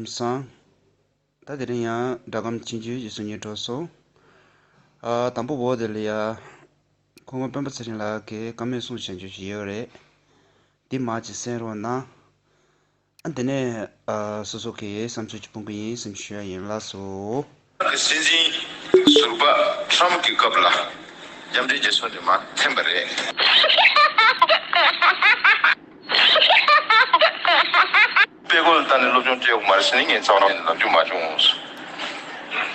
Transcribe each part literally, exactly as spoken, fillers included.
སང་། ད་དེ་རིང་ཡང་སྒྲ་སྒམ་ཆེན་བརྗོད་ཀྱི་གསུང་སྙན་སྒྲོག་སོང་། ཨ། དང་པོ་འོ་དེ་ལ་ཡ། སྐུ་ངོ་སྤེན་པ་ཚེ་རིང་ལགས་ཀྱིས་བཀའ་མོལ་གསུང་བཤད་རྒྱུ་ཞིག་ཡོད་རེད། འདི་མར་ཅིག་གསན་རོགས་གནང་། ཨ། དེ་ནས་ཨ། སོ་སོ་གི་བསམ་ཚུལ་ཅིག་སྤུངས་གི་ཡིན་བསམ་ཞུ་ཡ་ཡིན། ལགས་སོ། སྲིད་འཛིན་ཟུར་པ་ཁྲམ་གྱི་སྐབས་ལ་མཉམ་འབྲེལ་རྒྱལ་ཚོགས་ནས་མར་འཐེན་པ་རེད། དཔེ་ཁོ་ལ་ལྟ་ནས་སློབ་སྦྱོང་སྤྲད་དགོས་མ་རེད་ཟེར་ནས་ངས་རྩ་བ་ནས་ལབ་རྒྱུ་མ་བྱུང་།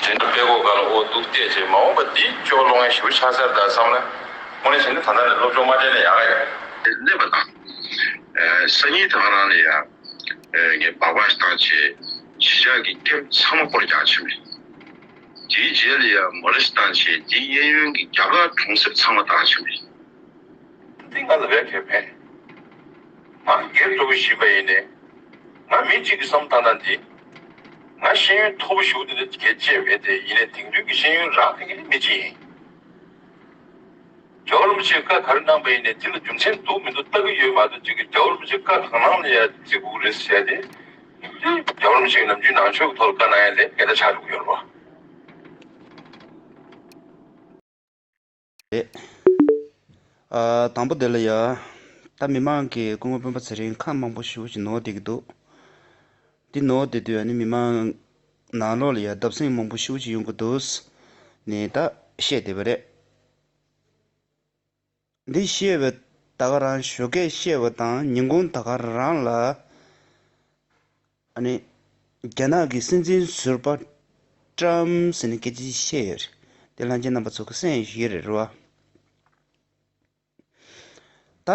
དེ་འདྲ་དཔེ་ཁོ་ག་ལ་ཨོ་འདུག་བལྟས་བྱས་མ་འོངས་པ་འདི་ཅོག་ལོང་ཡ་ཞེ་པོ་ཆགས་ཚར་ད་བསམ་ན། དངོས་གནས་བྱས་ན་ད་ལྟ་ནས་སློབ་སྦྱོང་མ་སྤྲད་ན་ཡག་ག་ཡོད། དེ་གནས་པ་དང་། ཨ། སང་ཉིན་ད་ག་རང་ལ་ཡ། ཨ། ངས་སྦག་སྦག་ཞིག་བཏང་བྱས་གཞིས་ཆགས་ཀྱི་ཁེམ་ཚང་མ་སྐོར་རྒྱག་ཕྱིན་པ་རེད། དེའི་རྗེས་ལ་ཡ་མོ་ཊ་ཞིག་བཏང་བྱས་དེའི་གཡས་གཡོན་གྱི་རྒྱ་གར་གྲོང་གསེབ་ཚང་མ་བཏང་ཕྱིན་པ་རེད། འདི་ང་ལ་བས་གལ་ཕན། ང་སྒེར་དུ་བཞིན་པ་ཡིན་ནས། ང་མི་གཅིག་གི་བསམ་བཏང་སྟངས་འདི། ང་ཤེས་ཡོན་མཐོ་པོ་ཞུ་འདི་ལ་གལ་ཆེ་བས་ཏེ་ཡིན་ནས་དེང་དུས་ཀྱི་ཤེས་ཡོན་རག་མཁན་གྱི་མི་གཅིག་ཡིན། རྒྱལ་བ་རིན་པོ་ཆེས་བཀའ་ག་རེ་གནང་པ་ཡིན་ནས་དེ་ལ་རྒྱུ་མཚན་འདུག་མི་འདུག་ལྟ་གི་ཡོད་མ་གཏོགས་གཅིག་གི་རྒྱལ་བ་རིན་པོ་ཆེ་བཀའ་གང་གནང་ལ་ཡ་བརྩི་དགོས་རེད་ཟེར་ཏེ། དེ་རྒྱལ་བ་རིན་པོ་ཆེ་གི་ནམ་རྒྱུན་ནང་ཆོས་ཀྱི་ཐོག་ལ་བཀའ་གནང་ཡ་ལས་འགལ་ཟླ་ཆགས་འགྲོ་གི་ཡོད་རེད་བ། རེད། ཨ། དང་པོ་དེ་ལ་ཡ། ད་མི་མང་གིས་སྐུ་ངོ་སྤེན་པ་ཚེ་རིང་ཁ་མང་པོ་ཞེ་པོ་ཅིག་ནོར་བསྡད་ཀྱི་འདུག་འདི་ནོར་བསྡད་དུས་ཨ་ནི་མི་མང་ནང་ལོགས་ལ་ཡ་བརྡབ་གསིག་མང་པོ་ཞེ་པོ་ཅིག་ཡོང་གི་འདུག་ནས་ད་བཤད་བསྡད་པ་རེད། འདི་བཤད་པའི་ད་ག་རང་ཞོགས་ཀས་བཤད་པ་དང་ཉིན་གུང་ད་ག་རང་ལ། ཨ་ནི། རྒྱ་ནག་གི་སྲིད་འཛིན་ཟུར་པ་ཀྲམ་ཟེར་ནས་སྐད་ཆ་བཤད་ཡོད་རེད། དེ་ལྷན་རྒྱས་རྣམ་པ་ཚོ་གི་གསན་ཡོད་རེད་རེད་བ། ད།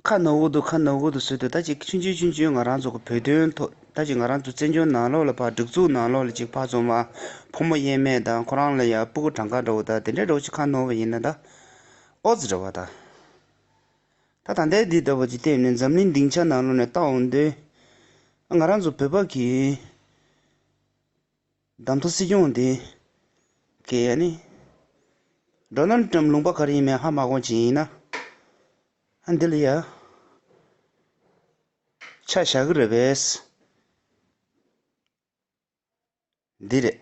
ཁ་ནོར་གི་འདུག་ཁ་ནོར་གི་འདུག་ཟེར་དུས་ད་ཅིག་ཆུང་ཆུང་ཆུང་ཆུང་ང་རང་ཚོ་གི་བོད་དོན་ཐོག་ད་ཅིག་ང་རང་ཚོ་བཙན་བྱོལ་ནང་ལོགས་ལ་ཕར་སྒྲིག་འཛུགས་ནང་ལོགས་ལ་ཅིག་ཕར་ཚུར་མར་ཕོ་མོ་དབྱེར་མེད་དང་ཁོ་རང་ལ་ཡ་སྤུ་གུ་གྲངས་ཀ་འདྲ་བོ་དང་དེ་འདྲའི་འདྲ་བོ་ཅིག་ཁ་ནོར་བ་ཡིན་ན་ད་ཨོ་ཙི་རེད་བ་ད། ད་ད་ལྟའི་འདི་ལྟ་བུ་ཅིག་བལྟས་ནས་འཛམ་གླིང་སྡིངས་ཆ་ནང་ལོགས་ནས་བལྟ་འོང་དུས། ང་རང་ཚོ་བོད་པ་གི་གདམ་ཐོ་སྲིད་སྐྱོང་དེ་གས་ནི། ཌོ་ནལ་ཊམ་ལུང་པ་ག་རེ་ཡིན་མིན་ཧ་མ་གོ་ཅིག་ཡིན་ན། ཨ་འདི་ལ་ཡ། ཆ་བཞག་གི་རེད་པས། འདི་རེད།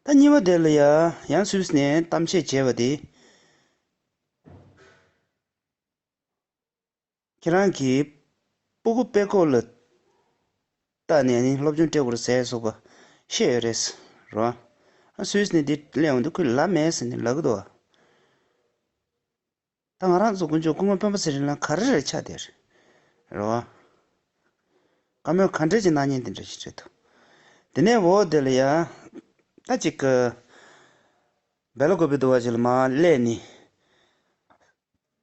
ད་གཉིས་པ་དེ་ལ་ཡ་ཡང་སུད་སི་ནས་གཏམ་བཤད་བྱས་པ་དེ། ཁྱེད་རང་གིས་སྤུ་གུ་དཔེ་ཁོག་ལ་བལྟས་ནས་ནི་སློབ་སྦྱོང་སྤྲད་དགོས་རེད་ཟེར་སོགས་པ་བཤད་ཡོད་རེད། རེད་བ། ཨ་སུད་སི་ནས་འདི་གླེང་འོང་དུས་ཁོས་ལབ་མེད་ཟེར་ནས་ལབ་གི་འདུག་བ། ད་ང་རང་ཚོ་དཀོན་མཆོག་སྐུ་ངོ་སྤེན་པ་ཚེ་རིང་ལ་ག་རེ་རེད་ཆགས་བསྡད་རེད། རེད་བ། བཀའ་མོལ་ག་འདྲ་ཅིག་གནང་མཁན་དེ་འདྲ་ཞིག་རེད་འདུག་དེ་ནས་འོ་དེ་ལ་ཡ། ད་ཅིག་གི། སྦེལ་ཀོབ་འདུག་བ་ཅིག་ལ་མར་སླེབས་ནས།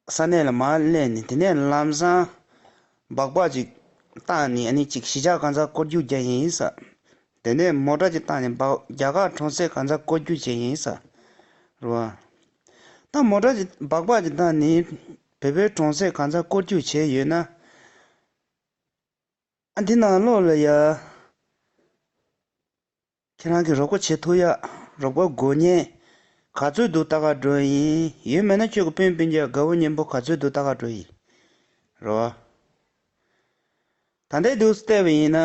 ས་གནས་ལ་མར་སླེབས་ནས་དེ་ནས་ལམ་སང་སྦག་སྦག་ཅིག་བཏང་ནས་ཨ་ནི་ཅིག་གཞིས་ཆགས་གང་ཚང་སྐོར་རྒྱུག་རྒྱག་ཡིན་ས། དེ་ནས་མོ་ཊ་ཅིག་བཏང་ནས་སྦག་རྒྱ་གར་གྲོང་གསེབ་གང་ཚང་སྐོར་རྒྱུག་བྱས་ཡིན་ས། རེད་བ། ད་མོ་ཊ་ཅིག་སྦག་སྦག་ཅིག་བཏང་ནས་བོད་པའི་གྲོང་གསེབ་གང་ཚང་སྐོར་རྒྱུག་བྱས་ཡོད་ན། ཨ་འདི་ནང་ལོགས་ལ་ཡ། ཁྱེད་རང་གིས་རོགས་པ་བྱེད་ཐུབ་ཡ། རོགས་པ་དགོས་མཁན། ག་ཚོད་འདུག་ལྟ་ག་འགྲོ་ཡིན། ཡོད་མེད་ན་ཁྱོད་ཀྱི་སྤུན་སྤུན་ཀྱག་དགའ་བོ་གཉེན་པོ་ག་ཚོད་འདུག་ལྟ་ག་འགྲོ་ཡིན། རེད་བ། ད་ལྟའི་འདུག་བལྟས་པ་ཡིན་ན།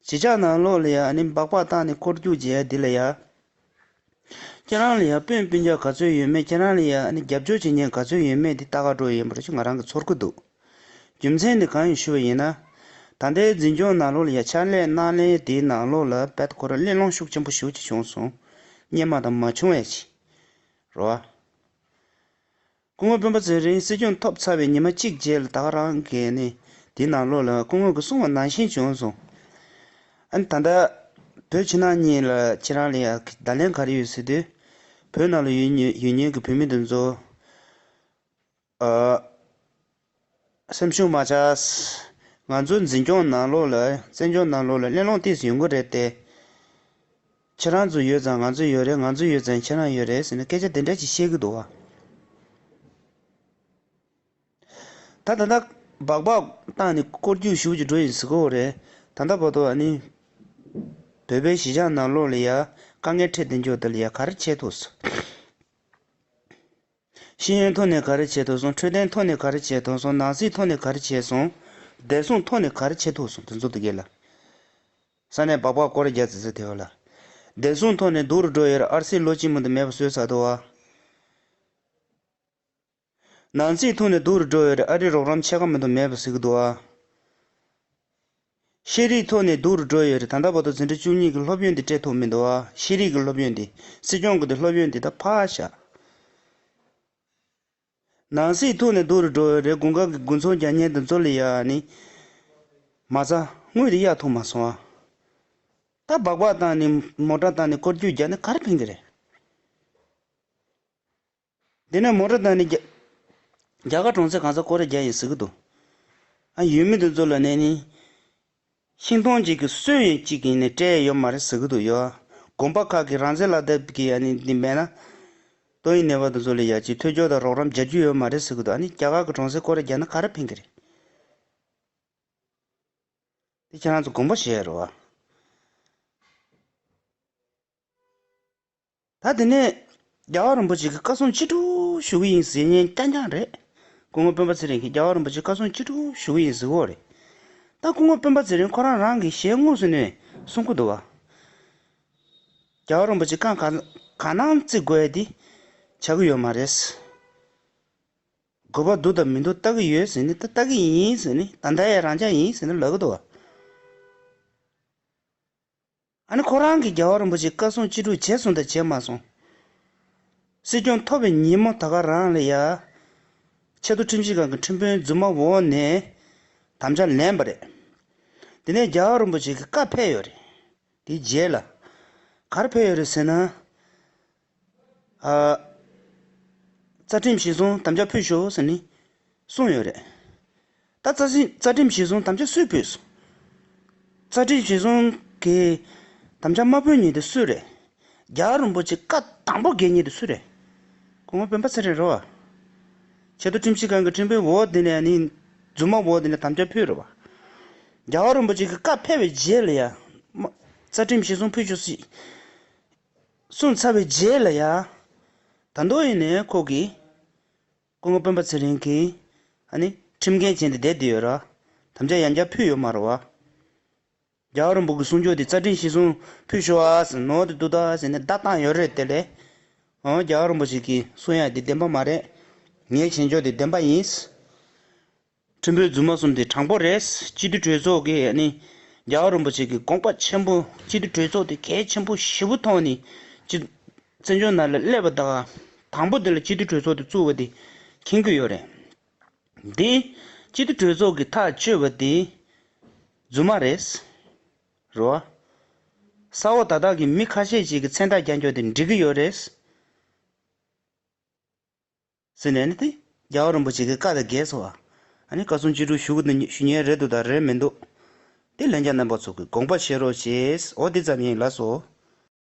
གཞིས་ཆགས་ནང་ལོགས་ལ་ཡ་ཨ་ནི་སྦག་སྦག་བཏང་ནས་སྐོར་རྒྱུག་བྱས་འདི་ལ་ཡ། ཁྱེད་རང་ལ་ཡ་སྤུན་སྤུན་ཀྱག་ག་ཚོད་ཡོད་མེད། ཁྱེད་རང་ལ་ཡ་ཨ་ནི་རྒྱབ་སྐྱོར་བྱེད་མཁན་ག་ཚོད་ཡོད་མེད་འདི་ལྟ་ག་འགྲོ་ཡིན་པ་རེད་ཅེས་ང་རང་གི་ཚོར་གི་འདུག་རྒྱུ་མཚན་འདི་གང་ཡིན་ཞུ་བ་ཡིན་ན། ད་ལྟའི་འཛིན་སྐྱོང་ནང་ལོགས་ལ་ཡ་ཕྱག་ལས་གནང་ལེན་དེའི་ནང་ལོགས་ལ་རྦད་ཁོ་རང་གླེང་སློང་ཤུགས་ཆེན་པོ་ཞེ་པོ་ཅིག་བྱུང་སོང་། སྔོན་མ་དང་མ་བྱུང་བ་ཅིག་རེད་བ། སྐུ་ངོ་སྤེན་པ་ཚེ་རིང་སྲིད་སྐྱོང་ཐོབ་ཚར་བའི་ཉི་མ་གཅིག་རྗེས་ལ་ད་ག་རང་གིས་ནི་དེའི་ནང་ལོགས་ལ་སྐུ་ངོ་གིས་གསུངས་པ་ནང་བཞིན་བྱུང་སོང་། ཨ་ནི་ད་ལྟ་བོད་ཕྱི་ནང་གཉིས་ལ་ཁྱེད་རང་ལ་ཡ་བརྡ་ལན་ག་རེ་ཡོད་ཟེར་དུས། བོད་ནང་ལ་ཡོད་མཁན་ཡོད་མཁན་གྱི་བོད་མི་དེ་ཚོ། ཨ། སེམས་ཤུགས་མ་ཆག་ང་ཚོའི་འཛིན་སྐྱོང་ནང་ལོགས་ལ་བཙན་བྱོལ་ནང་ལོགས་ལ་གླེང་སློང་ཏོག་ཙམ་ཡོང་གི་རེད་དེ། ཁྱེད་རང་ཚོ་ཡོད་ཙང་ང་ཚོ་ཡོད་རེད། ང་ཚོ་ཡོད་ཙང་ཁྱེད་རང་ཡོད་རེད་ཟེར་ནས་སྐད་ཆ་དེ་འདྲ་ཅིག་བཤད་ཀྱི་འདུག་བ། ད་ད་ལྟ་སྦག་སྦག་བཏང་ནས་སྐོར་རྒྱུག་ཞེ་པོ་ཅིག་འགྲོ་ཡིན་ཟེར་གོ་རེད། ད་ལྟ་བར་དུ་ཨ་ནི་བོད་པའི་གཞིས་ཆགས་ནང་ལོགས་ལ་ཡ་དཀའ་ངལ་འཕྲད་བསྡད་རྒྱུ་དེ་ལ་ཡ་ག་རེ་བྱས་ཐུབ་སོང་། ཤེས་ཡོན་ཐོག་ནས་ག་རེ་བྱས་ཐུབ་སོང་། འཕྲོད་བསྟེན་ཐོག་ནས་ག་རེ་བྱས་ཐུབ་སོང་། ནང་སྲིད་ཐོག་ནས་ག་རེ་བྱས་སོང་ བདེ་སྲུང་ཐོག་ནས་ག་རེ་བྱེད་ཐུབ་སོང་དེ་ཚོ་དེ་གས་ལ། ས་གནས་སྦག་སྦག་སྐོར་རྒྱག་ཙི་ཙི་དེ་བ་ལ། བདེ་སྲུང་ཐོག་ནས་སྡུག་རུ་འགྲོ་ཡོད་རེད། ཨར་སི་ལོ་གཅིག་མ་གཏོགས་མེད་པ་བཟོས་ཚར་འདུག་བ། ནང་སྲིད་ཐོག་ནས་སྡུག་རུ་འགྲོ་ཡོད་རེད། ཨ་རིའི་རོགས་རམ་ཕྱེད་ཀ་མ་གཏོགས་མེད་པ་ཟེར་གི་འདུག་བ། ཤེས་རིག་ཐོག་ནས་སྡུག་རུ་འགྲོ་ཡོད་རེད། ད་ལྟ་བར་དུ་འཛིན་གྲྭ་བཅུ་གཉིས་ཀྱི་སློབ་ཡོན་དེ་སྤྲད་ཐུབ་མི་འདུག་བ། ཤེས་རིག་གི་སློབ་ཡོན་དེ། སྲིད་སྐྱོང་གི་དེ་སློབ་ཡོན་དེ་ད་ཕར་བཞག་ནང་སྲིད་ཐོག་ནས་སྡུག་རུ་འགྲོ་ཡོད་རེད། དགུན་ཁ་གི་དགུན་ཚོང་རྒྱག་མཁན་དེ་ཚོ་ལ་ཡ་ནི་མ་རྩ་དངུལ་དེ་གཡར་ཐུབ་མ་སོང་ཨ། ད་སྦག་སྦག་བཏང་ནས་མོ་ཊ་བཏང་ནས་སྐོར་སྐྱོད་རྒྱག་ན་ག་རེ་ཕན་གི་རེད། དེ་ནས་མོ་ཊ་བཏང་ནས་རྒྱ་རྒྱ་གར་གྲོང་གསེབ་གང་ས་སྐོར་ར་རྒྱག་ཡིན་ཟེར་གི་འདུག་ཨ་ཡུལ་མི་དེ་ཚོ་ལ་ནས་ནི། ཤིང་སྡོང་གཅིག་གི་སོན་ཡོད་གཅིག་ཡིན་ནས་སྤྲད་ཡོད་མ་རེད་ཟེར་གི་འདུག་ཡོ། དགོན་པ་ཁག་གི་རང་བཙན་ལག་དེབ་ཀྱི་ཨ་ནི་འདི་མེད་ན། ཏོག་དབྱིབས་ནད་པ་དེ་ཚོ་ལ་ཡ་གཅིག་ཐོས་སྐྱོ་དང་རོགས་རམ་རྒྱག་རྒྱུ་ཡོད་མ་རེད་ཟེར་གི་འདུག་ཨ་ནི་རྒྱ་གར་གྱི་གྲོང་གསེབ་སྐོར་ར་རྒྱག་ན་ག་རེ་ཕན་གི་རེད། དེ་ཁྱེད་རང་ཚོ་དགོངས་པ་བཞེས་རོགས། ད་དེ་ནས་རྒྱལ་བ་རིན་པོ་ཆེ་གི་བཀའ་གསུང་ཅི་སྒྲུབ་ཞུ་གི་ཡིན་ཟེར་མཁན་རྐྱང་རྐྱང་རེད། སྐུ་ངོ་སྤེན་པ་ཚེ་རིང་གིས་རྒྱལ་བ་རིན་པོ་ཆེ་བཀའ་གསུང་ཅི་སྒྲུབ་ཞུ་གི་ཡིན་ཟེར་གོ་རེད། ད་སྐུ་ངོ་སྤེན་པ་ཚེ་རིང་ཁོ་རང་རང་གི་ཞལ་དངོས་སུ་ནས་གསུང་གི་འདུག་བ། རྒྱལ་བ་རིན་པོ་ཆེ་བཀའ་ག་ག་ནང་བརྩི་དགོས་ཡ་དེ་ཆགས་ཀྱི་ཡོད་མ་རེད། དགོས་པ་འདུག་དང་མི་འདུག་ལྟ་གི་ཡོད་ཟེར་ནས་ད་ལྟ་གི་ཡིན་ཟེར་ནས་ད་ལྟ་ཡ་རང་འཇགས་ཡིན་ཟེར་ནས་ལབ་གི་འདུག་བ། ཨ་ནི་ཁོ་རང་གིས་རྒྱལ་བ་རིན་པོ་ཆེའི་བཀའ་གསུང་ཅི་སྒྲུབ་བྱས་སོང་དང་བྱས་མ་སོང་། སྲིད་སྐྱོང་ཐོབ་པའི་ཉིན་མོ་ད་ག་རང་ལ་ཡ། ཆེས་མཐོ་ཁྲིམས་ཞིབ་ཁང་གི་ཁྲིམས་དཔོན་རྫུན་མ་འོག་ནས་དམ་བཅའ་ལེན་པ་རེད། དེ་ནས་རྒྱལ་བ་རིན་པོ་ཆེ་གི་བཀའ་ཕེབས་ཡོད་རེད། དེའི་རྗེས་ལ། ག་རེ་ཕེབས་ཡོད་རེད་ཟེར་ན། ཨ། རྩ་ཁྲིམས་གཞིར་བཟུང་དམ་བཅའ་ཕུལ་ཤོག་ཟེར་ནས་གསུངས་ཡོད་རེད། ད་རྩ་ཁྲིམས་རྩ་ཁྲིམས་གཞིར་བཟུང་དམ་བཅའ་སུས་ཕུལ་སོང་། རྩ་ཁྲིམས་གཞིར་བཟུང་གི་དམ་བཅའ་མ་ཕུལ་མཁན་དེ་སུ་རེད། རྒྱལ་བ་རིན་པོ་ཆེ་བཀའ་དང་པོ་འགལ་མཁན་དེ་སུ་རེད། སྐུ་ངོ་སྤེན་པ་ཚེ་རིང་རེད་བ། ཆེས་མཐོ་ཁྲིམས་ཞིབ་ཁང་གི་ཁྲིམས་དཔོན་འོག་དེ་ནས་ནི། རྫུན་མ་འོག་དེ་ནས་དམ་བཅའ་ཕུལ་རེད་བ། རྒྱལ་བ་རིན་པོ་ཆེ་གི་བཀའ་ཕེབས་པའི་རྗེས་ལ་ཡ། མ། རྩ་ཁྲིམས་གཞིར་བཟུང་ཕུལ་ཤོག་ཟེར། གསུངས་ཚར་བའི་རྗེས་ལ་ཡ། ད་དུང་ཡིན་ནའི་ཁོ་གིས། སྐུ་ངོ་སྤེན་པ་ཚེ་རིང་གིས། ཨ་ནི། ཁྲིམས་འགལ་བྱས་ཏེ་བསྡད་བསྡད་ཡོད་ར། དམ་བཅའ་ཡང་བསྐྱར་ཕུལ་ཡོད་མ་རེད་བ། རྒྱལ་བ་རིན་པོ་ཆེའི་གསུང་ཆོས་དེ་རྩ་ཁྲིམས་གཞིར་བཟུང་ཕུལ་ཤོག་ཨ་ཟེར་ནོར་དེ་འདུག་ད་ཟེར་ནས་བརྡ་བཏང་ཡོད་རེད་དེ་ལས། འོ་རྒྱལ་བ་རིན་པོ་ཆེ་གིས་གསུང་ཡ་དེ་བདེན་པ་མ་རེད། ངས་བྱེད་ཆོག་དེ་བདེན་པ་ཡིན། ཁྲིམས་དཔོན་རྫུན་མ་གསུམ་དེ་དྲང་པོ་རེད། སྤྱི་འཐུས་གྲོས་ཚོགས་ཀྱིས་ནི། རྒྱལ་བ་རིན་པོ་ཆེ་གི་དགོངས་པ་ཆེན་པོ་སྤྱི་འཐུས་གྲོས་ཚོགས་དེ་གལ་ཆེན་པོ་ཞེ་པོ་མཐོང་ནས་སྤྱི། བཙན་བྱོལ་ནང་ལ་སླེབས་པ་དང་དང་པོ་དེ་ལ་སྤྱི་འཐུས་གྲོས་ཚོགས་དེ་བཙུགས་པ་དེ་མཁྱེན་གྱི་ཡོད་རེད། འདི་སྤྱི་འཐུས་གྲོས་ཚོགས་ཀྱིས་ཐག་གཅོད་པ་དེ་རྫུན་མ་རེད། རོ། ས་འོག་ད་དག་གི་མི་ཁ་ཤས་ཤིག་གི་མཚན་རྟགས་རྒྱག་རྒྱུ་དེ་འགྲིག་གི་ཡོད་རེད། ཟེར་ནས་ནི་དེ། རྒྱལ་བ་རིན་པོ་ཆེ་གི་བཀའ་དང་འགལ་སོང་བ། ཨ་ནི་བཀའ་གསུང་ཅི་སྒྲུབ་ཞུ་གི་འདུག་ཞུ་མཁན་རེད་འདུག་དང་རེད་མི་འདུག་དེ་ལྷན་རྒྱས་རྣམ་པ་ཚོ་གིས་དགོངས་པ་བཞེས་རོགས་བྱས། འོ་དེ་ཙམ་ཡིན། ལགས་སོ།